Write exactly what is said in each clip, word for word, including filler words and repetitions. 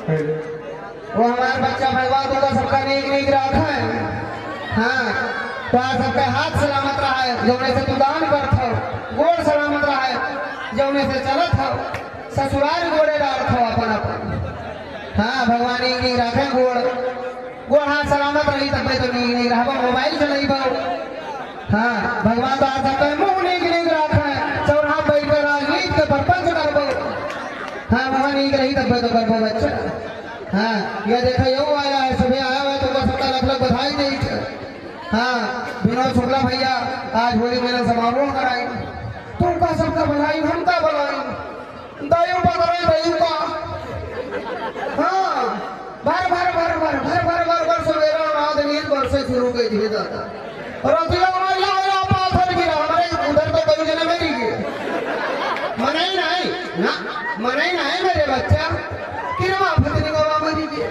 वो हमार बच्चा भगवान तोहका सबका नीक नीक राखे। हाँ, तोहार सबका हाथ सलामत रहे, जौने से तू दान करत हो, गोड़ सलामत रहे, जौने से चलत हो, ससुराल गोड़े डारत हो अपन अपन। हाँ, भगवान नीक नीक राखे गोड़। गोड़ हाथ सलामत रही, तब्बे तो नीक नीक रहबो, मोबाइल चलइबो। हाँ, भगवान तो आज सबके मुँह नीक नीक राखे, चौराहा बैठ के राजनीति के प्रपंच करबो। हाँ, मुँह नीक रही, तब्बे तो करबो बच्चा। हाँ, ये देखो, यो आया है, सुबह आया हुआ है, तुमको सबका लख लख बधाई देइत है। हाँ, विनोद शुक्ला भैया आज होली मिलन समारोह कराई, तुमका सबका बधाई, हमका बधाई। दयू पकड़े, दयू का। हाँ, भर, भर, भर, भर, भर, भर, भर, भर, सवेरा नाद नींद बरसे शुरू के दिए दादा। रतिया में लाया पाथर गिरा, हमरे उधर तो कई जने मरी गए। मनई नहीं, ना, मनई नहीं मेरे बच्चा। किरवा फतरी गवा मरी गए।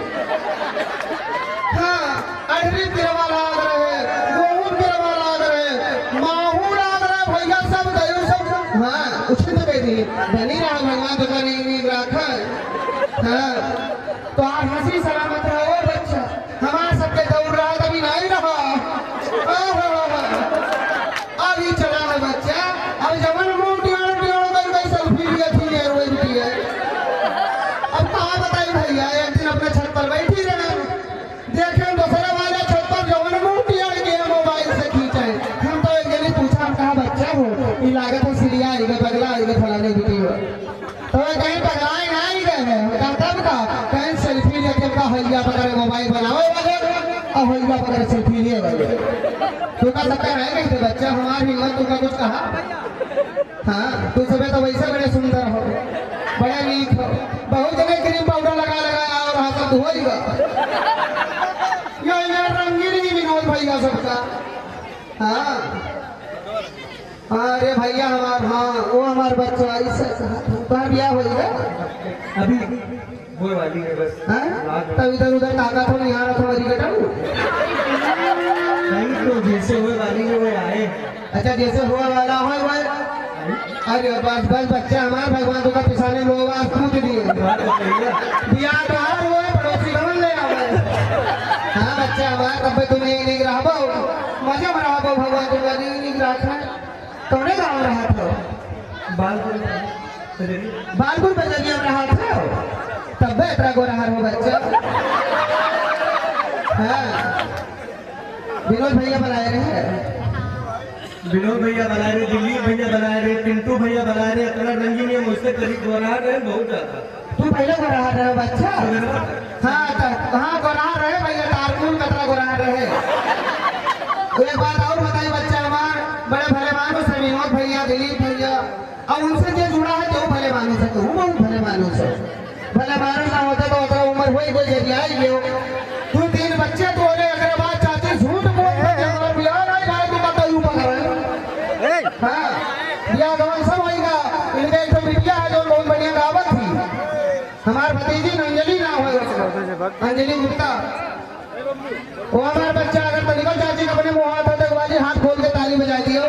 हाँ, अठरी किरवा लाग रहे, गोहूँ किरवा लाग रहे, माहू लाग रहे, भैया सब दयू सब। हाँ, उचित कह दी। बनी रहा भगवान तो कहीं नहीं रखा है। हाँ, तो आप हंसी सलामत रहो बच्चा। हमार सबके दौर रहा तभी नहीं रहा। आहा, अभी चला है बच्चा। अब जवन मुंह टियाड़ टियाड़ कर गई selfie लिया थी यार, वही थी यार। अब कहाँ बताई भैया, एक दिन अपने छत पर बैठी रहे, देखे दूसरे वाले छत पर जवन मुंह टियाड़ के मोबाइल से खींचे। हम तो एक जनी पूछा, हम कहा, "बच्चा हो, ई लागत है सिरिया आइगे, पगला आइगे, फलाने बिटियो।" तो वो कहीं पगलाए ना आइगे हैं, हम कहा, "तब का?" कहीं selfie लेके का हइया पकड़े मोबाइल बनावे वाले, और हइया पकड़े selfie लिए वाले। तो का सकता है कहीं से बच्चा, हमारी हिम्मत, तुमका कुछ कहा? हाँ, तू सबे तो वैसे बड़े सुंदर हो, बड़े नीक हो। बहुत जने cream powder लगा लगा और हाथ धोइगा। यो यार रंगीन ही विनोद भैया सबका। हाँ। हाँ, अरे भैया हमार, हाँ, वो हमार बच्चा ऐसे कहा था। तोहार बियाह होइगा? अभी होए वाली है बस। हाँ? तब इधर उधर ताकत हो, निहारत हो, मरी बेटा। नहीं तो जैसे होए वाली है वो आए। अच्छा, जैसे हुआ वाला हो, वो। अरे बस, बस, बच्चा हमार, भगवान तोका पिछाने लोग आज कूद दिए। बात तो सही है। बियाह तो हर वो है, पड़ोसी कौन ले आवे? हाँ, बच्चा हमार, तब भी तुम नीक नीक रहबो, मजे में रहबो, भगवान तोका नीक नीक रखे। कौने गाँव रहा था? बालपुर। बालपुर बजरिया में रहा था? तब भी इतना गोरा हर हो बच्चा। हाँ। विनोद भैया बनाए रहे। विनोद भैया बनाए रहे, दिलीप भैया बनाए रहे, पिंटू भैया बनाए रहे, इतना रंगीन ये मुझसे करीब हो रहा है बहुत ज्यादा। तू पहले हो रहा रहे बच्चा। हाँ, तो हाँ, हो रहा रहे भैया, तारकुल कतरा हो रहा रहे। एक बात और बताई बच्चा हमार, बड़े भले मानुस है विनोद भैया, दिलीप भैया, और उनसे जे जुड़ा है तो भले मानुस है, तो बहुत भले मानुस है। भले मानुस ना होते तो ओकरा उम्र होई कोई जरिया ही हो। तू तीन बच्चे तो होले, एकरे बाद चाची झूठ बोल के हमारा बियाह नहीं भाई, तू कतई ऊपर है। हाँ, बियाह गवन सब होइगा। इनके एक ठो बिटिया है जो बहुत बढ़िया गावत थी। हमार भतीजी अंजलि ना होए, अंजलि गुप्ता। वो हमार बच्चा अगर तनिको चाची के अपने मुँह हाथ होते बाजी, हाथ खोल के ताली बजा दियो।